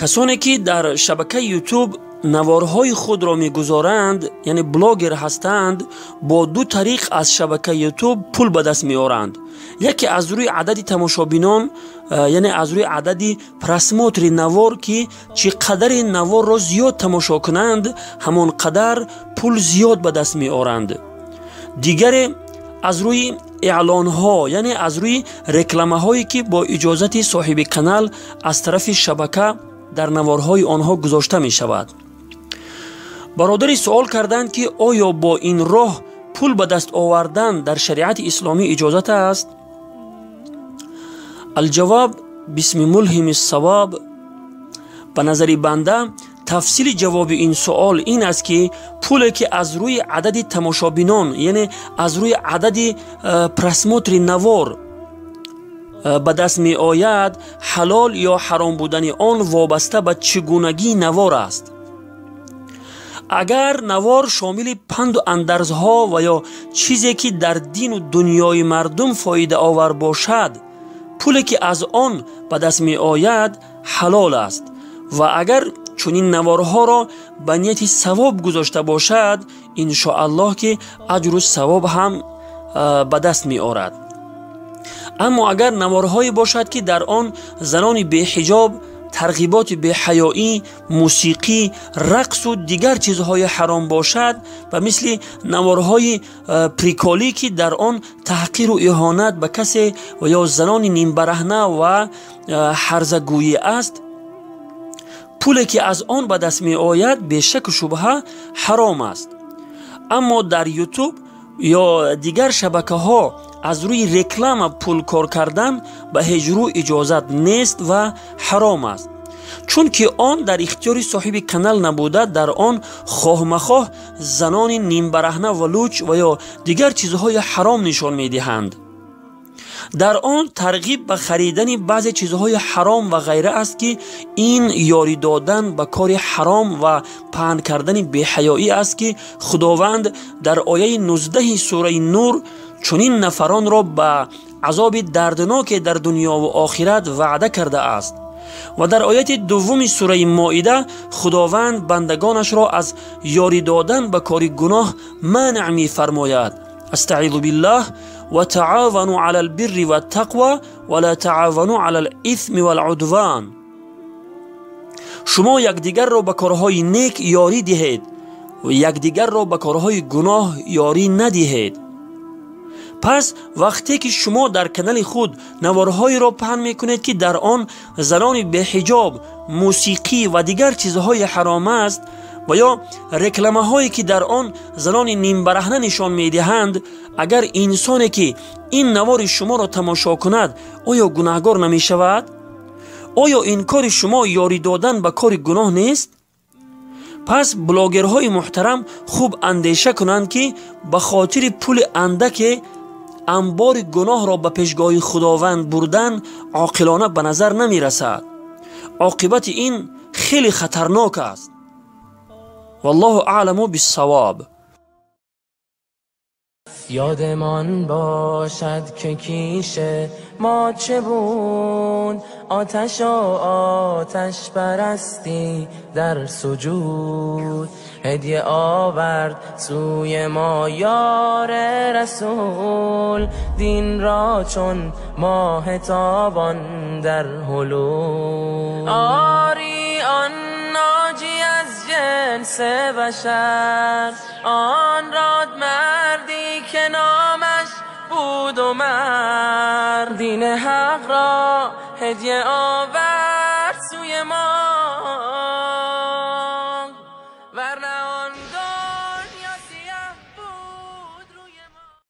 Касоне ки дар шабакаи Ютуб наворҳои худро мегузоранд, яъне блогер ҳастанд, бо ду тариқ аз шабакаи Ютуб пул ба даст меоранд. Яке аз рӯи адади тамошобинон, яъне аз рӯи адади просмотри навор, ки чӣ қадари наворро зиёд тамошо кунанд, ҳамон қадар пул зиёд ба даст меоранд. Дигаре аз рӯи эълонҳо, яъне аз рӯи рекламаҳое ки бо иҷозати соҳиби канал аз тарафи шабака дар наворҳои онҳо гузошта мешавад. Бародари суол карданд, ки оё бо ин роҳ пул ба даст овардан дар шариати исломӣ иҷозат аст? Алҷавоб бисми мулҳими савоб. Ба назари банда тафсили ҷавоби ин суол ин аст, ки пуле ки аз рӯи адади тамошобинон, яъне аз рӯи адади просмотри навор ба даст меояд, ҳалол ё ҳаром будани он вобаста ба чӣ гунагии навор аст. Агар навор шомили панду андарзҳо ва ё чизе ки дар дину дунёи мардум фоидаовар бошад, пуле ки аз он ба даст меояд ҳалол аст, ва агар чунин наворҳоро ба нияти савоб гузошта бошад, иншоаллоҳ ки аҷру савоб ҳам ба даст меорад. Аммо агар наворҳое бошад, ки дар он занони беҳиҷоб, тарғиботи беҳаёӣ, мусиқӣ, рақсу дигар чизҳои ҳаром бошад, ба мисли наворҳои приколӣ, ки дар он таҳқиру иҳонат ба касе ва ё занони нимбараҳна ва ҳарзагӯӣ аст, пуле ки аз он ба даст меояд бешаку шубҳа ҳаром аст. Аммо дар Ютуб ё дигар шабакаҳо аз рӯи реклама пул кор кардан ба ҳеҷ рӯ иҷозат нест ва ҳаром аст, чунки он дар ихтиёри соҳиби канал набуда, дар он хоҳмахоҳ занони нимбараҳна ва луч ва ё дигар чизҳои ҳаром нишон медиҳанд. Дар он тарғиб ба харидани баъзе чизҳои ҳаром ва ғайра аст, ки ин ёрӣ додан ба кори ҳаром ва паҳн кардани беҳаёӣ аст, ки Худованд дар ояи 19 сураи Нур чунин нафаронро ба азоби дардноке дар дунёву охират ваъда кардааст. Ва дар ояти 2 сураи Моида Худованд бандагонашро аз ёрӣ додан ба кори гуноҳ манъ мефармояд. Астаизу биллаҳ: ва таавану ала лбирри ваттақва ва ла таавану ала лисми валудван. Шумо якдигарро ба корҳои нек ёрӣ диҳед ва якдигарро ба корҳои гуноҳ ёрӣ надиҳед. Пас вақте ки шумо дар канали худ наворҳоеро паҳн мекунед, ки дар он занони беҳиҷоб, мусиқӣ ва дигар чизҳои ҳаром аст, ва ё рекламаҳое ки дар он занони нимбараҳна нишон медиҳанд, агар инсоне ки ин навори шуморо тамошо кунад, оё гунаҳгор намешавад? Оё ин кори шумо ёрӣ додан ба кори гуноҳ нест? Пас блогерҳои муҳтарам хуб андеша кунанд, ки ба хотири пули андаке анбори гуноҳро ба пешгоҳи Худованд бурдан оқилона ба назар намерасад. Оқибати ин хеле хатарнок аст. Валлоҳу аъламу биссавоб. یادمان باشد که کیش ما چه بود، آتش و آتش پرستی در سجود، هدیه آورد سوی ما یار رسول، دین را چون ماه تابان در حلول. آری آن ناجی از جنس بشر، آن راد مردی که نامش بود و مرد، دین حق را هدیه آورد سوی ما.